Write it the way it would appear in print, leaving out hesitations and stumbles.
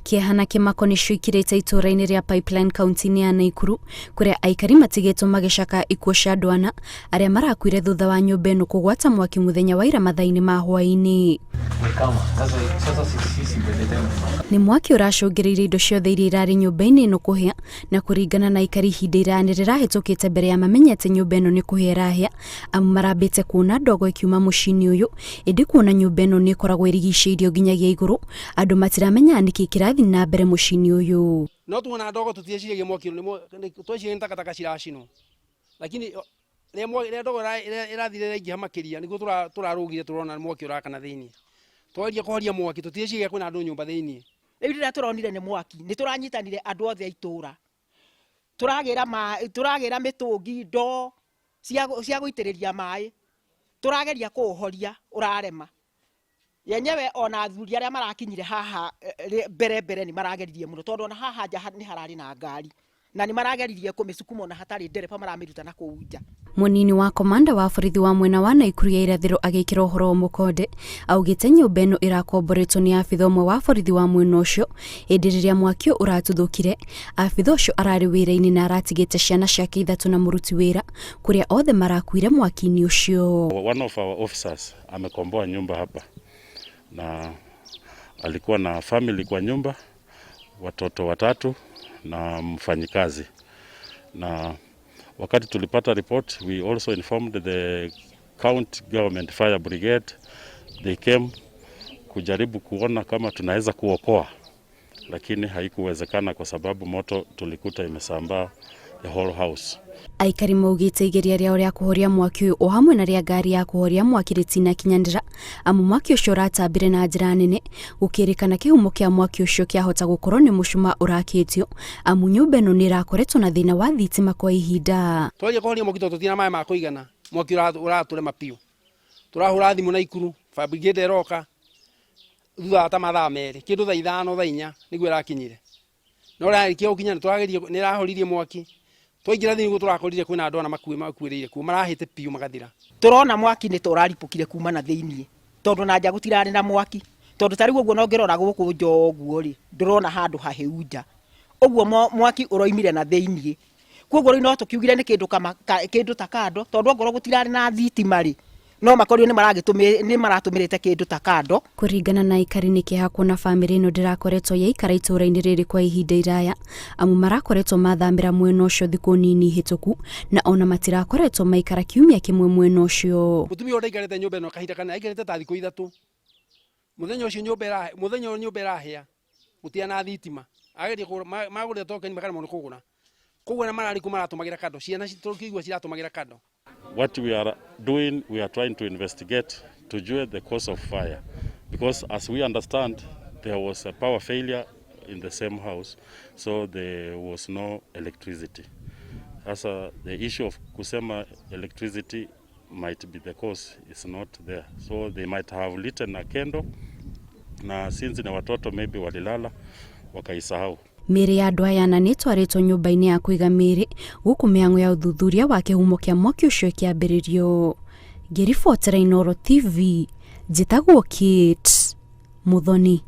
Kĩeha na kĩmako nĩcio ikirĩte itũũra-inĩ rĩa Pipeline kaunti-inĩ ya Naikuru kũrĩa aikari matigĩtwo magĩcakaya ikuũ cia andũ ana arĩa marakuire thutha wa nyũmba ĩno kũgwata mwaki mũthenya wa ira mathaa-inĩ ma hwaĩ-inĩ. Nĩ mwaki ũracũngĩrĩirie indo ciothe iria irarĩ nyũmba-inĩ ĩno kũhĩa na kũringana na aikari ihinda iraya nĩ rĩrahĩtũkĩte mbere ya mamenyete nyũmba ĩno nĩ kũhĩa ĩrahĩa amu marambĩte kuona ndogo ĩkiuma mũciĩ-inĩ ũyũ ĩndĩ kuona nyũmba ĩno nĩ ĩkoragwo ĩrigicĩirio nginyagia igũrũ andũ matiramenya nĩkĩ kĩrathiĩ na mbere mũciĩ-inĩ ũyũ. No tuona ndogo tũtieciragia mwaki tweciragia nĩ takataka ciracinwo, lakini rĩrĩa ndogo ĩrathire ĩraingĩha makĩria nĩguo tũrarũgire tũrona mwaki ũrakana thĩinĩ. Twageria kũhoria mwaki tũtieciragia kwĩna andũ nyũmba thĩinĩ. Rĩu rĩrĩa tũronire nĩ mwaki nĩ tũranyitanire andũ othe a itũra, tũragĩra maĩ, tũragĩra mĩtũngi, ndoo cia gũitĩrĩria maĩ, tũrageria kũũhoria ũrarema. Yenyewe ona athuri arĩa marakinyire haha mbere mbere nĩ marageririe mũno tondũ ona haha nja nĩ hararĩ na ngari na nĩ marageririe kũmĩcukuma ona hatarĩ ndereba maramĩruta na kũu nja. Mũnini wa komanda wa borithi wa mwena wa Naikuru ya irathĩro agĩkĩra ũhoro mũkonde augĩte nyũmba ĩno ĩrakomboretwo nĩ abitha ũmwe wa borithi wa mwena ũcio ĩndĩ rĩrĩa mwaki ũyũ ũratuthũkire abitha ũcio ararĩ wĩra-inĩ na aratigĩte ciana ciake ithatũ na mũruti wĩra kũrĩa othe marakuire mwaki-inĩ ũcio. One of our officers amekomboa nyumba hapa na alikuwa na family kwa nyumba, watoto watatu na mfanyikazi. Na wakati tulipata report, we also informed the county government fire brigade. They came kujaribu kuona kama tunaweza kuokoa, lakini haikuwezekana kwa sababu moto tulikuta imesambaa the whole house. Aikari maugĩte igeria rĩao rĩa kũhoria mwaki ũyũ o hamwe na rĩa ngari ya kũhoria mwaki rĩtinakinyanĩra amu mwaki ũcio ũratambire na njĩra nene gũkĩrĩkana kĩhumo kĩa mwaki ũcio kĩahota gũkorwo nĩ mũcuma ũrakĩtio amu nyũmba ĩno nĩ ĩrakoretwo na thĩna wa thitima kwa ihinda. Twageria kũhoria mwaki tondũ tũtirĩ na maĩ ma kũigana, mwaki ũratũrema biũ. Tũrahũra thimũ Naikuru, fire brigade ĩroka thutha wa ta mathaa merĩ, kĩndũ thaa 5 thaa 4 nĩguo ĩrakinyire. No rarĩkia gũkinya nĩ tũrageria nĩ ĩrahoririe mwaki. Twaingĩra thĩinĩ nĩguo tũrakorire kwĩna andũ ana makuĩrĩire kuo, marahĩte biũ magathira. Tũrona mwaki nĩ ta ũraripũkire kuma na thĩinĩ tondũ na nja gũtirarĩ na mwaki, tondũ ta rĩu ũguo ona ũngĩrora gũkũ nja ũguo rĩ, ndũrona handũ hahĩu nja, ũguo mwaki ũroimire na thĩinĩ. Koguo rĩu no tũkiugire nĩ kĩndũ kama kĩndũ ta kando, tondũ ongorwo gũtirarĩ na thitima rĩ, no makorirwo nĩ maratũmĩrĩte kĩndũ ta kando. Kũringana na aikari nĩ kĩeha kuona bamĩrĩ ĩno ndĩrakoretwo yaikara itũũra-inĩ rĩrĩ kwa ihinda iraya amu marakoretwo mathamĩra mwena ũcio thikũ nini hĩtũku na ona matirakoretwo maikara kiumia kĩmwe mwena ũcio. Mũtumia ũyũ ndaikarĩte nyũmba ĩno kahinda kanene, aikarĩte ta thikũ 3. Mũthenya ũcio nyũmba ĩra, mũthenya ũyũ nyũmba ĩrahĩa gũtirĩ na thitima, ageria kũgũra, magũrĩte tokeni makaremwo nĩ kũgũra. Koguo arĩa mararĩ kuo maratũmagĩra kando, ciana tũkĩigua ciratũmagĩra kando. What we are doing, we are trying to investigate tujue the cause of fire, because as we understand there was a power failure in the same house, so there was no electricity. Sasa the issue of kusema electricity might be the cause is not there, so they might have lit a candle, na since ni watoto maybe walilala wakaisahau. Mĩĩrĩ ya andũ aya ana nĩ ĩtwarĩtwo nyũmba-inĩ ya kũiga mĩĩrĩ gũkũ mĩhang'o ya ũthuthuria wa kĩhumo kĩa mwaki ũcio ĩkĩambĩrĩrio. Ngĩribotera Inooro TV, njĩtagwo Kate Muthoni.